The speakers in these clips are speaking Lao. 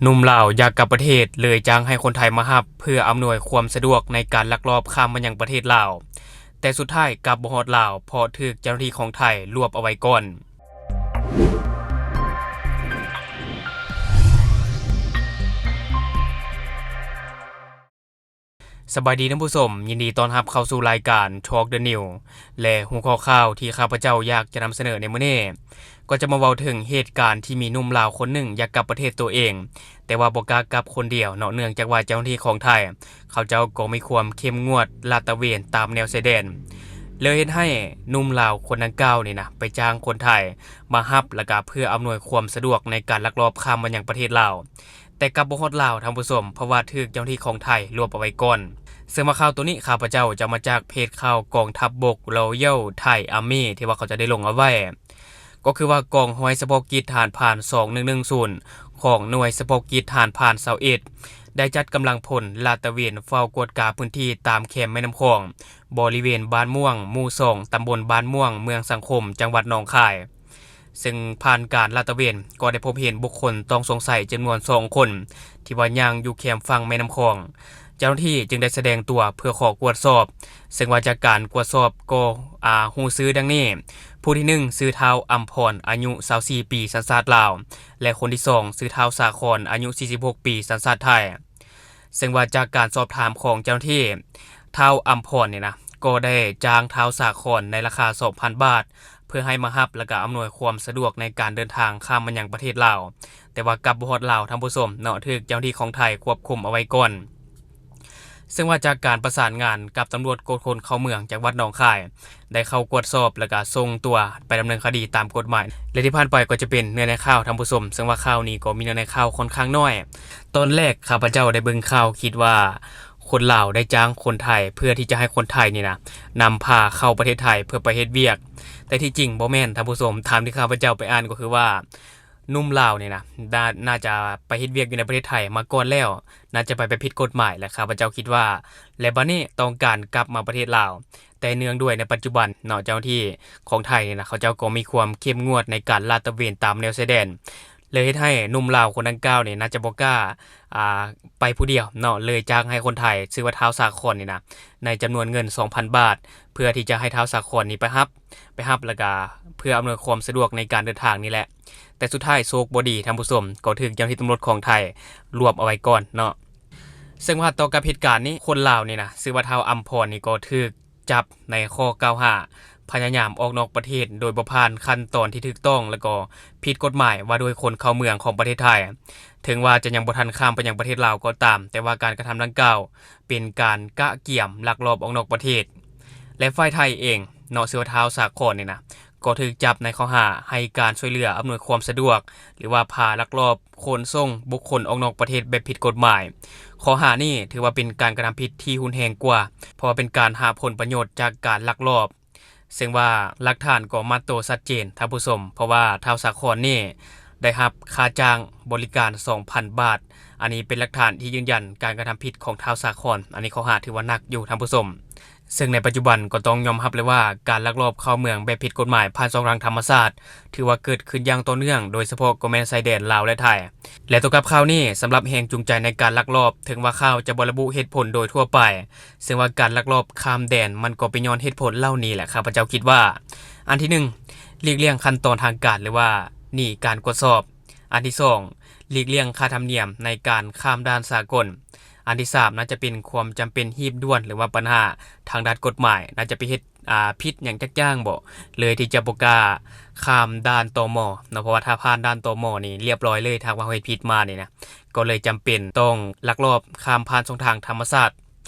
ໜຸ່ມລາວຢາກກັບປະເທດ ເລີຍຈ້າງໃຫ້ຄົນໄທມາຮັບ ເພື່ອອຳນວຍຄວາມສະດວກໃນການລັກລອບຂ້າມມາຍັງປະເທດລາວ, ແຕ່ສຸດທ້າຍກັບບໍ່ຮອດລາວ ເພາະຖືກເຈົ້າໜ້າທີ່ຂອງໄທລວບເອົາໄວ້ກ່ອນ. ສະບາຍດີທ່ານຜູ້ຊົມ, ຍິນດີຕ້ອນຮັບເຂົ້າສູ່ລາຍການ Talk the News ແລະ ຫົວຂໍ້ຂ່າວທີ່ຂ້າພະເຈົ້າຢາກຈະນຳສະເໜີໃນມື້ນີ້ ກໍຈະມາເວົ້າເຖິງເຫດການທີ່ມີໜຸ່ມລາວຄົນໜຶ່ງຢາກກັບປະເທດຕົວເອງ, ແຕ່ວ່າບໍ່ກ້າກັບຄົນດຽວເນາະ, ເນື່ອງຈາກວ່າເຈົ້າໜ້າທີ່ຂອງໄທ ເຂົາເຈົ້າກໍມີຄວາມເຂັ້ມງວດລາດຕະເວນຕາມແນວຊາຍແດນ, ເລີຍເຮັດໃຫ້ໜຸ່ມລາວຄົນດັ່ງກ່າວນີ້ນະ ໄປຈ້າງຄົນໄທມາຮັບ ແລ້ວກະເພື່ອອຳນວຍຄວາມສະດວກໃນການລັກລອບຂ້າມມາຍັງປະເທດລາວ. ແຕ່ກັບບໍ່ຮອດລາວທ່ານຜູ້ຊົມ, ເພາະວ່າຖືກເຈົ້າໜ້າທີ່ຂອງໄທລວບເອົາໄວ້ກ່ອນ. ເຊິ່ງວ່າຂ່າວໂຕນີ້ ຂ້າພະເຈົ້າຈະເອົາມາຈາກເພຈຂ່າວກອງທັບບົກ Royal Thai Army ທີ່ວ່າເຂົາເຈົ້າໄດ້ລົງເອົາໄວ້, ກໍຄືວ່າກອງຮ້ອຍສະເພາະກິດທະຫານພານສອງໜຶ່ງໜຶ່ງສູນ ຂອງໜ່ວຍສະເພາະກິດທະຫານພານຊາວເອັດ ໄດ້ຈັດກຳລັງພົນລາດຕະເວນເຝົ້າກວດກາພື້ນທີ່ຕາມແຄມແມ່ນ້ຳຂອງ ບໍລິເວນບ້ານມ່ວງ ໝູ່ສອງ ຕຳບົນບ້ານມ່ວງ ເມືອງສັງຄົມ ຈັງຫວັດໜອງຄາຍ. ເຊິ່ງຜ່ານການລາດຕະເວນກໍໄດ້ພົບເຫັນບຸກຄົນຕ້ອງສົງໄສຈຳນວນສອງຄົນ ທີ່ວ່າຍ່າງຢູ່ແຄມຝັ່ງແມ່ນ້ຳຂອງ. ເຈົ້າໜ້າທີ່ຈຶ່ງໄດ້ສະແດງຕົວເພື່ອຂໍກວດສອບ, ເຊິ່ງວ່າຈາກການກວດສອບກໍ ອາ ຮູ້ຊື່ດັ່ງນີ້, ຜູ້ທີໜຶ່ງ ຊື່ທ້າວອຳພອນ ອາຍຸຊາວສີ່ປີ ສັນຊາດລາວ ແລະ ຄົນທີສອງ ຊື່ທ້າວສາຄອນ ອາຍຸສີ່ສິບຫົກປີ ສັນຊາດໄທ. ເຊິ່ງວ່າຈາກການສອບຖາມຂອງເຈົ້າໜ້າທີ່, ທ້າວອຳພອນນີ້ນະ ກໍໄດ້ຈ້າງທ້າວສາຄອນໃນລາຄາສອງພັນບາດ ເພື່ອໃຫ້ມາຮັບ ແລ້ວກະອຳນວຍຄວາມສະດວກໃນການເດີນທາງຂ້າມມາຍັງປະເທດລາວ, ແຕ່ວ່າກັບບໍ່ຮອດລາວທ່ານຜູ້ຊົມເນາະ, ຖືກເຈົ້າໜ້າທີ່ຂອງໄທຄວບຄຸມເອົາໄວ້ກ່ອນ. ເຊິ່ງວ່າຈາກການປະສານງານກັບຕຳຫຼວດກວດຄົນເຂົ້າເມືອງຈັງຫວັດໜອງຄາຍ ໄດ້ເຂົ້າກວດສອບ ແລ້ວກະສົ່ງຕົວໄປດຳເນີນຄະດີຕາມກົດໝາຍ ແລະ ທີ່ຜ່ານໄປກໍຈະເປັນເນື້ອໃນຂ່າວທ່ານຜູ້ຊົມ, ເຊິ່ງວ່າຂ່າວນີ້ກໍມີເນື້ອໃນຂ່າວຄ່ອນຂ້າງນ້ອຍ. ຕອນແລກຂ້າພະເຈົ້າໄດ້ເບິ່ງຂ່າວ ຄິດວ່າຄົນລາວໄດ້ຈ້າງຄົນໄທ ເພື່ອທີ່ຈະໃຫ້ຄົນໄທນີ້ນະ ນຳພາເຂົ້າປະເທດໄທເພື່ອໄປເຮັດວຽກ, ແຕ່ທີ່ຈິງບໍ່ແມ່ນທ່ານຜູ້ຊົມ. ຕາມທີ່ຂ້າພະເຈົ້າໄປອ່ານກໍຄືວ່າ ໜຸ່ມລາວນີ້ນະ ໜ້າ ໜ້າຈະໄປເຮັດວຽກຢູ່ໃນປະເທດໄທມາກ່ອນແລ້ວ, ໜ້າຈະໄປແບບຜິດກົດໝາຍ ແລະ ຂ້າພະເຈົ້າຄິດວ່າ ແລະ ບັດນີ້ຕ້ອງການກັບມາປະເທດລາວ, ແຕ່ເນື່ອງດ້ວຍໃນປັດຈຸບັນເນາະ ເຈົ້າໜ້າທີ່ຂອງໄທນີ້ນະ ເຂົາເຈົ້າກໍມີຄວາມເຂັ້ມງວດໃນການລາດຕະເວນຕາມແນວຊາຍແດນ, ເລີຍເຮັດໃຫ້ໜຸ່ມລາວຄົນດັ່ງກ່າວນີ້ໜ້າຈະບໍ່ກ້າ ອາ ໄປຜູ້ດຽວເນາະ, ເລີຍຈ້າງໃຫ້ຄົນໄທ ຊື່ວ່າທ້າວສາຄອນນີ້ນະ ໃນຈຳນວນເງິນສອງພັນບາດ ເພື່ອທີ່ຈະໃຫ້ທ້າວສາຄອນນີ້ໄປຮັບ ໄປຮັບ ແລ້ວກະເພື່ອອຳນວຍຄວາມສະດວກໃນການເດີນທາງນີ້ແຫຼະ. ແຕ່ສຸດທ້າຍໂຊກບໍ່ດີທ່ານຜູ້ຊົມ, ກໍຖືກເຈົ້າໜ້າທີ່ຕຳຫຼວດຂອງໄທລວບເອົາໄວ້ກ່ອນເນາະ. ເຊິ່ງວ່າຕໍ່ກັບເຫດການນີ້, ຄົນລາວນີ້ນະ ຊື່ວ່າທ້າວອຳພອນນີ້ ກໍຖືກຈັບໃນຂໍ້ກ່າວຫາພະຍາຍາມອອກນອກປະເທດໂດຍບໍ່ຜ່ານຂັ້ນຕອນທີ່ຖືກຕ້ອງ ແລ້ວກໍຜິດກົດໝາຍວ່າດ້ວຍຄົນເຂົ້າເມືອງຂອງປະເທດໄທ. ເຖິງວ່າຈະຍັງບໍ່ທັນຂ້າມໄປຍັງປະເທດລາວກໍຕາມ, ແຕ່ວ່າການກະທຳດັ່ງກ່າວ ເປັນການກະກຽມລັກລອບອອກນອກປະເທດ ແລະ ຝ່າຍໄທເອງເນາະ, ຊື່ວ່າທ້າວສາຄອນນີ້ນະ ກໍຖືກຈັບໃນຂໍ້ຫາໃຫ້ການຊ່ວຍເຫຼືອອຳນວຍຄວາມສະດວກ ຫຼືວ່າພາລັກລອບຂົນສົ່ງບຸກຄົນອອກນອກປະເທດແບບຜິດກົດໝາຍ. ຂໍ້ຫານີ້ຖືວ່າເປັນການກະທຳຜິດທີ່ຮຸນແຮງກວ່າ, ເພາະວ່າເປັນການຫາຜົນປະໂຫຍດຈາກການລັກລອບ. ເຊິ່ງວ່າຫຼັກຖານກໍມັດໂຕຊັດເຈນທ່ານຜູ້ຊົມ, ເພາະວ່າທ້າວສາຄອນນີ້ໄດ້ຮັບຄ່າຈ້າງບໍລິການສອງພັນບາດ. ອັນນີ້ເປັນຫຼັກຖານທີ່ຢືນຢັນການກະທຳຜິດຂອງທ້າວສາຄອນ, ອັນນີ້ຂໍ້ຫາຖືວ່າໜັກຢູ່ທ່ານຜູ້ຊົມ. ເຊິ່ງໃນປັດຈຸບັນກໍຕ້ອງຍອມຮັບເລີຍວ່າ ການລັກລອບເຂົ້າເມືອງແບບຜິດກົດໝາຍຜ່ານຊ່ອງທາງທຳມະຊາດ ຖືວ່າເກີດຂຶ້ນຢ່າງຕໍ່ເນື່ອງ, ໂດຍສະເພາະກໍແມ່ນຊາຍແດນລາວ ແລະ ໄທ. ແລະ ຕໍ່ກັບຂ່າວນີ້, ສຳລັບແຮງຈູງໃຈໃນການລັກລອບ, ເຖິງວ່າຂ່າວຈະບໍ່ລະບຸເຫດຜົນໂດຍທົ່ວໄປ, ເຊິ່ງວ່າການລັກລອບຂ້າມແດນ ມັນກໍເປັນຍ້ອນເຫດຜົນເຫຼົ່ານີ້ແຫຼະ, ຂ້າພະເຈົ້າຄິດວ່າ ອັນທີໜຶ່ງ ຫຼີກລ່ຽງຂັ້ນຕອນທາງການ ຫຼືວ່າໜີການກວດສອບ. ອັນທີສອງ ຫຼີກລ່ຽງຄ່າທຳນຽມໃນການຂ້າມດ່ານສາກົນ. ອັນທີສາມ ໜ້າຈະເປັນຄວາມຈຳເປັນຮີບດ່ວນ ຫຼືວ່າບັນຫາທາງດ້ານກົດໝາຍ, ໜ້າຈະໄປເຮັດ ອ່າ ຜິດຫຍັງຈັກຢ່າງບໍ ເລີຍທີ່ຈະບໍ່ກ້າຂ້າມດ່ານ ຕມ ເນາະ, ເພາະວ່າຖ້າຜ່ານດ່ານ ຕມ ນີ້ລຽບລ້ອຍເລີຍ, ຖ້າຫາກວ່າເຮົາເຮັດຜິດມານີ້ນະ, ກໍເລີຍຈຳເປັນຕ້ອງລັກລອບຂ້າມຜ່ານຊ່ອງທາງທຳມະຊາດ.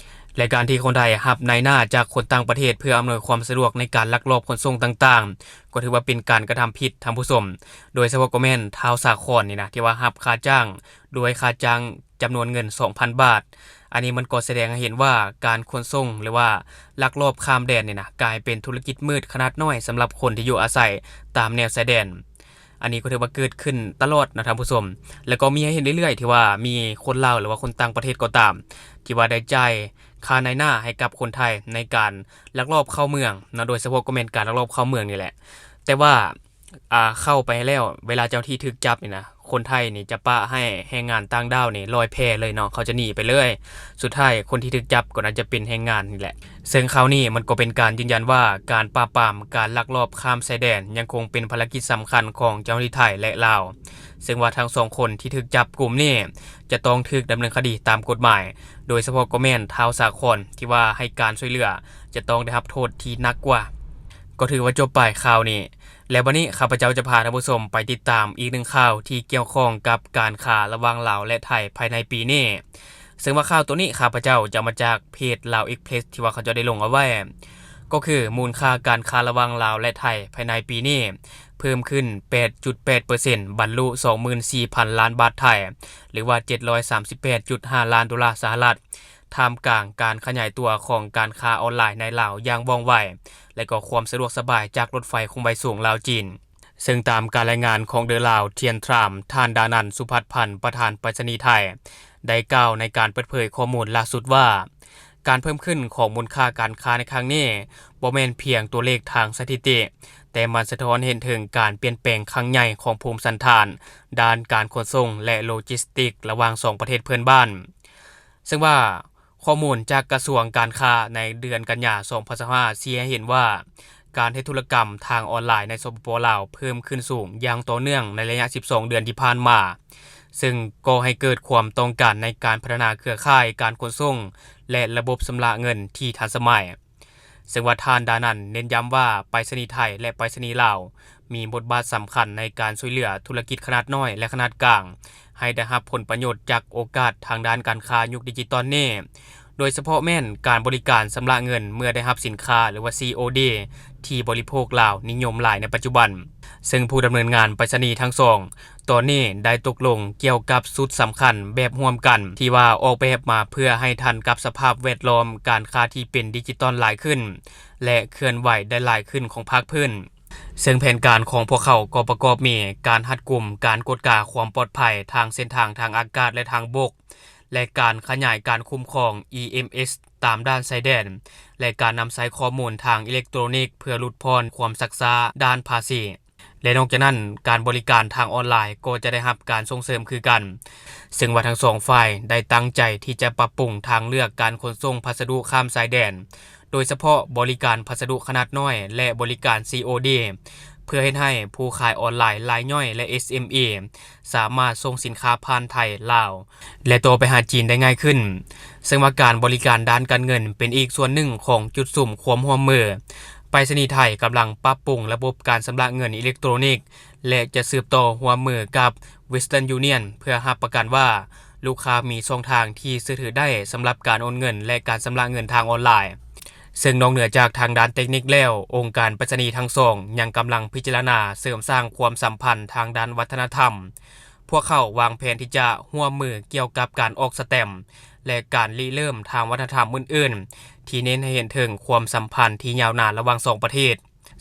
ແລະ ການທີ່ຄົນໄທຮັບນາຍໜ້າຈາກຄົນຕ່າງປະເທດ ເພື່ອອຳນວຍຄວາມສະດວກໃນການລັກລອບຂົນສົ່ງຕ່າງໆ ກໍຖືວ່າເປັນການກະທຳຜິດ, ທ່ານຜູ້ຊົມ. ໂດຍສະເພາະກໍແມ່ນທ້າວສາຄອນນີ້ນະ ທີ່ວ່າຮັບຄ່າຈ້າງດ້ວຍຄ່າຈ້າງຈຳນວນເງິນສອງພັນບາດ. ອັນນີ້ມັນກໍສະແດງໃຫ້ເຫັນວ່າ ການຂົນສົ່ງ ຫຼືວ່າລັກລອບຂ້າມແດນນີ້ນະ ກາຍເປັນທຸລະກິດມືດຂະໜາດນ້ອຍສຳລັບຄົນທີ່ຢູ່ອາໄສຕາມແນວຊາຍແດນ. ອັນນີ້ກໍຖືວ່າເກີດຂຶ້ນຕະຫຼອດເນາະທ່ານຜູ້ຊົມ, ແລ້ວກໍມີໃຫ້ເຫັນເລື້ອຍໆ ທີ່ວ່າມີຄົນລາວ ຫຼືວ່າຄົນຕ່າງປະເທດກໍຕາມ ທີ່ວ່າໄດ້ຈ່າຍຄ່ານາຍໜ້າໃຫ້ກັບຄົນໄທໃນການລັກລອບເຂົ້າເມືອງເນາະ, ໂດຍສະເພາະກໍແມ່ນການລັກລອບເຂົ້າເມືອງນີ້ແຫຼະ. ແຕ່ວ່າ ອ່າ ເຂົ້າໄປແລ້ວ ເວລາເຈົ້າໜ້າທີ່ຖືກຈັບນີ້ນະ ຄົນໄທນີ້ຈະປະໃຫ້ແຮງງານຕ່າງດ້າວນີ້ລອຍແພເລີຍເນາະ ເຂົາຈະໜີໄປເລີຍ. ສຸດທ້າຍຄົນທີ່ຖືກຈັບກໍໜ້າຈະເປັນແຮງງານນີ້ແຫຼະ. ເຊິ່ງຂ່າວນີ້ມັນກໍເປັນການຢືນຢັນວ່າ ການປາບປາມການລັກລອບຂ້າມຊາຍແດນ ຍັງຄົງເປັນພາລະກິດສຳຄັນຂອງເຈົ້າໜ້າທີ່ໄທ ແລະ ລາວ. ເຊິ່ງວ່າທັງສອງຄົນທີ່ຖືກຈັບກຸມນີ້ ຈະຕ້ອງຖືກດຳເນີນຄະດີຕາມກົດໝາຍ, ໂດຍສະເພາະກໍແມ່ນທ້າວສາຄອນ ທີ່ວ່າໃຫ້ການຊ່ວຍເຫຼືອ ຈະຕ້ອງໄດ້ຮັບໂທດທີ່ໜັກກວ່າ. ກໍຖືວ່າຈົບໄປຂ່າວນີ້. ແລະ ບັດນີ້ຂ້າພະເຈົ້າຈະພາທ່ານຜູ້ຊົມໄປຕິດຕາມອີກໜຶ່ງຂ່າວທີ່ກ່ຽວຂ້ອງກັບການຄ້າລະຫວ່າງລາວ ແລະ ໄທພາຍໃນປີນີ້. ເຊິ່ງວ່າຂ່າວໂຕນີ້ຂ້າພະເຈົ້າຈະເອົາມາຈາກເພຈລາວເອັກເພຣສ ທີ່ວ່າເຂົາເຈົ້າໄດ້ລົງເອົາໄວ້ ກໍຄືມູນຄ່າການຄ້າລະຫວ່າງລາວ ແລະ ໄທພາຍໃນປີນີ້ ເພີ່ມຂຶ້ນແປດຈຸດແປດເປີເຊັນ ບັນລຸສອງໝື່ນສີ່ພັນລ້ານບາດໄທ ຫຼືວ່າເຈັດຮ້ອຍສາມສິບແປດຈຸດຫ້າລ້ານໂດລາສະຫະລັດ, ທ່າມກາງການຂະຫຍາຍຕົວຂອງການຄ້າອອນລາຍໃນລາວຢ່າງວ່ອງໄວ ແລະ ກໍຄວາມສະດວກສະບາຍຈາກລົດໄຟຄວາມໄວສູງລາວຈີນ. ເຊິ່ງຕາມການລາຍງານຂອງ The Lao Tian Times ທ່ານ ດານັນ ສຸພັດພັນ ປະທານໄປສະນີໄທ ໄດ້ກ່າວໃນການເປີດເຜີຍຂໍ້ມູນລ່າສຸດວ່າ ການເພີ່ມຂຶ້ນຂອງມູນຄ່າການຄ້າໃນຄັ້ງນີ້ ບໍ່ແມ່ນພຽງຕົວເລກທາງສະຖິຕິ, ແຕ່ມັນສະທ້ອນເຫັນເຖິງການປ່ຽນແປງຄັ້ງໃຫຍ່ຂອງພູມສັນຖານດ້ານການຂົນສົ່ງ ແລະ ໂລຈິສຕິກລະຫວ່າງສອງປະເທດເພື່ອນບ້ານ. ເຊິ່ງວ່າຂໍ້ມູນຈາກກະຊວງການຄ້າໃນເດືອນກັນຍາ ສອງພັນຊາວຫ້າ ຊີ້ໃຫ້ເຫັນວ່າ ການເຮັດທຸລະກຳທາງອອນລາຍໃນ ສປປ ລາວ ເພີ່ມຂຶ້ນສູງຢ່າງຕໍ່ເນື່ອງໃນໄລຍະສິບສອງເດືອນທີ່ຜ່ານມາ, ເຊິ່ງກໍ່ໃຫ້ເກີດຄວາມຕ້ອງການໃນການພັດທະນາເຄືອຂ່າຍການຂົນສົ່ງ ແລະ ລະບົບຊຳລະເງິນທີ່ທັນສະໄໝ. ເຊິ່ງວ່າທ່ານ ດານັນ ເນັ້ນຢ້ຳວ່າ ໄປສະນີໄທ ແລະ ໄປສະນີລາວ ມີບົດບາດສຳຄັນໃນການຊ່ວຍເຫຼືອທຸລະກິດຂະໜາດນ້ອຍ ແລະ ຂະໜາດກາງ ໃຫ້ໄດ້ຮັບຜົນປະໂຫຍດຈາກໂອກາດທາງດ້ານການຄ້າຍຸກດິຈິຕອນນີ້, ໂດຍສະເພາະແມ່ນການບໍລິການຊຳລະເງິນເມື່ອໄດ້ຮັບສິນຄ້າ ຫຼືວ່າ ຊີ ໂອ ດີ ທີ່ບໍລິໂພກລາວນິຍົມຫຼາຍໃນປັດຈຸບັນ. ເຊິ່ງຜູ້ດຳເນີນງານໄປສະນີທັງສອງ ຕອນນີ້ໄດ້ຕົກລົງກ່ຽວກັບຊຸດສຳຄັນແບບຮ່ວມກັນ ທີ່ວ່າອອກແບບມາເພື່ອໃຫ້ທັນກັບສະພາບແວດລ້ອມການຄ້າທີ່ເປັນດິຈິຕອນຫຼາຍຂຶ້ນ ແລະ ເຄື່ອນໄຫວໄດ້ຫຼາຍຂຶ້ນຂອງພາກພື້ນ. ເຊິ່ງແຜນການຂອງພວກເຂົາກໍປະກອບມີການຮັດກຸມການກວດກາຄວາມປອດໄພທາງເສັ້ນທາງທາງອາກາດ ແລະ ທາງບົກ ແລະ ການຂະຫຍາຍການຄຸ້ມຄອງ ອີ ເອັມ ເອສ ຕາມດ່ານຊາຍແດນ ແລະ ການນຳໃຊ້ຂໍ້ມູນທາງອີເລັກໂຕຣນິກເພື່ອຫຼຸດຜ່ອນຄວາມຊັກຊ້າດ້ານພາສີ. ແລະ ນອກຈາກນັ້ນ, ການບໍລິການທາງອອນລາຍກໍຈະໄດ້ຮັບການສົ່ງເສີມຄືກັນ, ເຊິ່ງວ່າທັງສອງຝ່າຍໄດ້ຕັ້ງໃຈທີ່ຈະປັບປຸງທາງເລືອກການຂົນສົ່ງພັດສະດຸຂ້າມຊາຍແດນ, ໂດຍສະເພາະບໍລິການພັດສະດຸຂະໜາດນ້ອຍ ແລະ ບໍລິການ ຊີ ໂອ ດີ ເພື່ອເຮັດໃຫ້ຜູ້ຂາຍອອນລາຍລາຍຍ່ອຍ ແລະ ເອສ ເອັມ ອີ ສາມາດສົ່ງສິນຄ້າຜ່ານໄທ, ລາວ ແລະ ຕໍ່ໄປຫາຈີນໄດ້ງ່າຍຂຶ້ນ. ເຊິ່ງວ່າການບໍລິການດ້ານການເງິນເປັນອີກສ່ວນໜຶ່ງຂອງຈຸດສຸມຄວາມຮ່ວມມື. ໄປສະນີໄທກຳລັງປັບປຸງລະບົບການຊຳລະເງິນອີເລັກໂຕຣນິກ ແລະ ຈະສືບຕໍ່ຮ່ວມມືກັບ Western Union ເພື່ອຮັບປະກັນວ່າລູກຄ້າມີຊ່ອງທາງທີ່ເຊື່ອຖືໄດ້ສຳລັບການໂອນເງິນ ແລະ ການຊຳລະເງິນທາງອອນລາຍ. ເຊິ່ງນອກເໜືອຈາກທາງດ້ານເຕັກນິກແລ້ວ, ອົງການໄປສະນີທັງສອງຍັງກຳລັງພິຈາລະນາເສີມສ້າງຄວາມສຳພັນທາງດ້ານວັດທະນະທຳ. ພວກເຂົາວາງແຜນທີ່ຈະຮ່ວມມືກ່ຽວກັບການອອກສະແຕັມ ແລະ ການລິເລີ່ມທາງວັດທະນະທຳອື່ນໆ ທີ່ເນັ້ນໃຫ້ເຫັນເຖິງຄວາມສຳພັນທີ່ຍາວນານລະຫວ່າງສອງປະເທດ,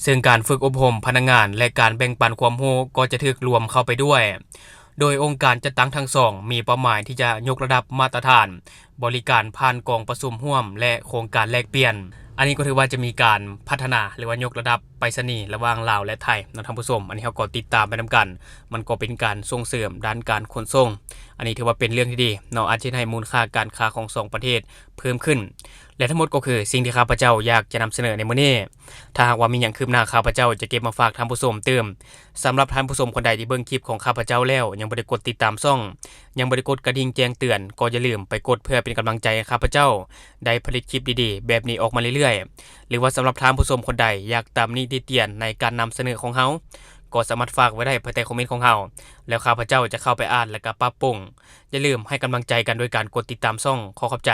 ເຊິ່ງການຝຶກອົບຮົມພະນັກງານ ແລະ ການແບ່ງປັນຄວາມຮູ້ກໍຈະຖືກລວມເຂົ້າໄປດ້ວຍ. ໂດຍອົງການຈັດຕັ້ງທັງສອງມີເປົ້າໝາຍທີ່ຈະຍົກລະດັບມາດຕະຖານບໍລິການຜ່ານກອງປະຊຸມຮ່ວມ ແລະ ໂຄງການແລກປ່ຽນ. ອັນນີ້ກໍຖືວ່າຈະມີການພັດທະນາ ຫຼືວ່າຍົກລະດັບໄປສະນີລະຫວ່າງລາວ ແລະ ໄທເນາະທ່ານຜູ້ຊົມ. ອັນນີ້ເຮົາກໍຕິດຕາມໄປນຳກັນ, ມັນກໍເປັນການສົ່ງເສີມດ້ານການຂົນສົ່ງ. ອັນນີ້ຖືວ່າເປັນເລື່ອງທີ່ດີເນາະ, ອາດຈະເຮັດໃຫ້ມູນຄ່າການຄ້າຂອງສອງປະເທດເພີ່ມຂຶ້ນ. ແລະ ທັງໝົດກໍຄືສິ່ງທີ່ຂ້າພະເຈົ້າຢາກຈະນຳສະເໜີໃນມື້ນີ້. ຖ້າຫາກວ່າມີຫຍັງຄືບໜ້າ, ຂ້າພະເຈົ້າຈະເກັບມາຝາກທ່ານຜູ້ຊົມຕື່ມ. ສຳລັບທ່ານຜູ້ຊົມຄົນໃດທີ່ເບິ່ງຄລິບຂອງຂ້າພະເຈົ້າແລ້ວ ຍັງບໍ່ໄດ້ກົດຕິດຕາມຊ່ອງ, ຍັງບໍ່ໄດ້ກົດກະດິ່ງແຈ້ງເຕືອນ, ກໍຢ່າລືມໄປກົດເພື່ອເປັນກຳລັງໃຈໃຫ້ຂ້າພະເຈົ້າໄດ້ຜະລິດຄລິບດີໆແບບນີ້ອອກມາເລື້ອຍໆ. ຫຼືວ່າສຳລັບທ່ານຜູ້ຊົມຄົນໃດຢາກຕຳໜິຕິຕຽນໃນການນຳສະເໜີຂອງເຮົາ, ກໍສາມາດຝາກໄວ້ໄດ້ພາຍໃຕ້ຄອມເມັນຂອງເຮົາ, ແລ້ວຂ້າພະເຈົ້າຈະເຂົ້າໄປອ່ານ ແລ້ວກໍປັບປຸງ. ຢ່າລືມໃຫ້ກຳລັງໃຈກັນໂດຍການກົດຕິດຕາມຊ່ອງ. ຂໍຂອບໃຈ.